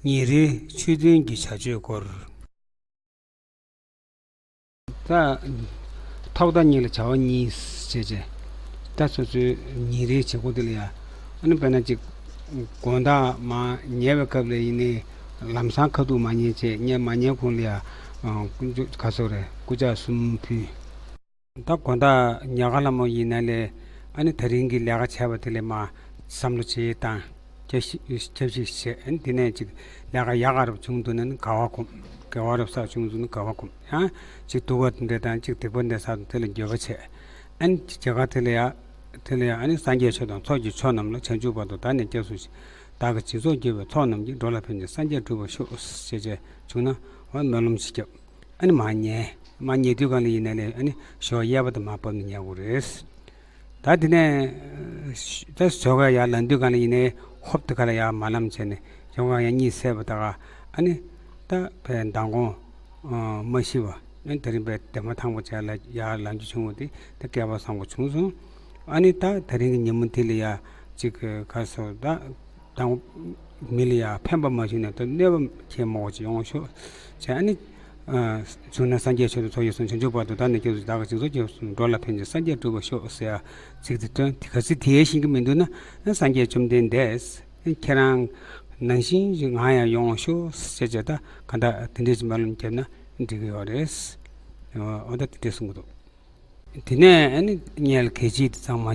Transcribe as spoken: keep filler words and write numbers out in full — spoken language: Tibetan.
ཉིན་རེའི་ཆོས་ཐུན་གྱི་བྱ་སྤྱོད་སྐོར། ད། ཐོག་མཐའ་གཉིས་ལ་བྱ་བ་གཉིས་བྱས་བྱས། ད་སོ་སོའི་ཉིན་རེའི་བྱེད་སྒོ་དེ་ལ་ཡ། ཨ་ནི་དཔེར་ན་ཅིག་དགོང་དག་མར་ཉལ་བའི་སྐབས་ལ་ཡིན་ནའི། ལམ་སང་ཁ་ཐུག་མ་ཉལ་བྱས། ཉལ་མ་ཉལ་གོང་ལ་ཡ། ཨ། ཀུན་སྤྱོད་ག་སོགས་རེད། སྐུ་ཕྱག་གསུམ་ཕུལ། ད་དགོང་དག་ཉལ་ཁ་ལ་མོ་ཡིན་ན་ལས། ཨ་ནི་དེ་རིང་གི་ལས་ཀ་བྱས་པ་དེ་ལས་མར་བསམ་བློ་བྱེད་དང་། ཁྱབ་ཞིག་ཁྱབ་ཞིག་བྱས། ཨ་ནི་དེ་ནས་ཅིག་ལས་ཀ་ཡག་ག་རབ་བྱུང་འདུག་ན་ནི་དགའ་བ་སྒོམ། དགེ་བ་རབ་བསགས་བྱུང་འདུག་ན་དགའ་བ་སྒོམ། ཡང་ཅིག་སྡུག་པ་འདྲ་དང་ཅིག་སྡིག་པ་འདྲ་བསགས་འདུག་དེ་ལ་འགྱོད་པ་བྱས། ཨ་ནི་ཅིག་རྒྱ་གར་དེ་ལ་ཡ། དེ་ལ་ཡ་ཨ་ནི་སངས་རྒྱས་ཆོས་དང་ཚོགས་ཀྱི་མཆོག་རྣམས་ལ། བྱང་ཆུབ་བར་དུ་བདག་ནི་སྐྱབས་སུ་མཆི། བདག་གིས་སྦྱིན་སོགས་བགྱིས་པའི་ཚོགས་རྣམས་ཀྱིས། འགྲོ་ལ་ཕན་ཕྱིར་སངས་རྒྱས་འགྲུབ་པར་ཤོག་ཅེས་བྱས་བྱུང་ན། འོ་སྨོན་ལམ་ཞིག་བརྒྱབ། ཨ་ནི་མར་ཉལ། མར་ཉལ་དུས་སྒང་ལ་ཡིན་ན་ལས་ཨ་ནི་ཞོགས་གཡས་པ་དེ་མར་བབས་ནས་ཉལ་དགོས་རེད། ད་དེ་ནས་ད་ཞོགས་ཀ་ཡར་ལངས་དུས་སྒང་ལ་ཡིན་ནའི་ཧོབ་དེ་ག་ལ་ཡར་མར་ལངས་བྱས་ནས་ཞོགས་ཀ་ཡར་གཉིད་སད་པ་དེ་ག་ཨ་ནི་ད་བས་མདང་དགོང་མ་ཤི་བ། ཨ་ནི་དེ་རིང་བས་དེ་མ་ཐང་པོ་བྱས་ལ་ཡར་ལངས་རྒྱུ་བྱུང་བ་དེ་ད་སྐལ་བ་བཟང་པོ་བྱུང་སོང་། ཨ་ནི་ད་དེ་རིང་གི་ཉིན་མོ་དེ་ལ་ཡ་ཅིག་ག་སོ་ད། དང་། མི་ལ་ཡང་ཕན་པ་མ་བྱུང་ན་ད་གནོད་པ་ཁྱེད་མང་པོ་ཅིག་ཡོང་ཤོག་ཅེས། ཨ་ནི། ཨ། བྱུང་ན་སངས་རྒྱས་ཆོས་དང་ཚོགས་ཀྱི་མཆོག། བྱང་ཆུབ་བར་དུ་བདག་ནི་སྐྱབས་སུ། བདག་གིས་སྦྱིན་སོགས་བགྱིས་པ་ཚོགས་རྣམས། འགྲོ་ལ་ཕན་ཕྱིར་སངས་རྒྱས་འགྲུབ་པར་ཤོག་ཟེར་ཡ་ཚིག་དེ་བཏོན། དེ་ག་ཚོད་དེ་ཡས་ཤེས་ཀྱི་མི་འདུག་ན་ཨ་སངས་རྒྱས་བཅོམ་ལྡན་འདས་ཁྱེད་རང་ནང་བཞིན་ཞིག་ང་ཡང་ཡོང་ཤོག་ཟེར་བྱས། ད་ག་འདྲ་དེ་འདྲས་ཀྱི་སྨོན་ལམ་བརྒྱབ་ན་འགྲིག་གི་ཡོད་རེད། འོ་ད་དེ་འདྲས་གསུང་གི་འདུག་དེ་ནས་ཨ་ནི་ངས་གལ་ཆེ་དེ་ཚང་མ།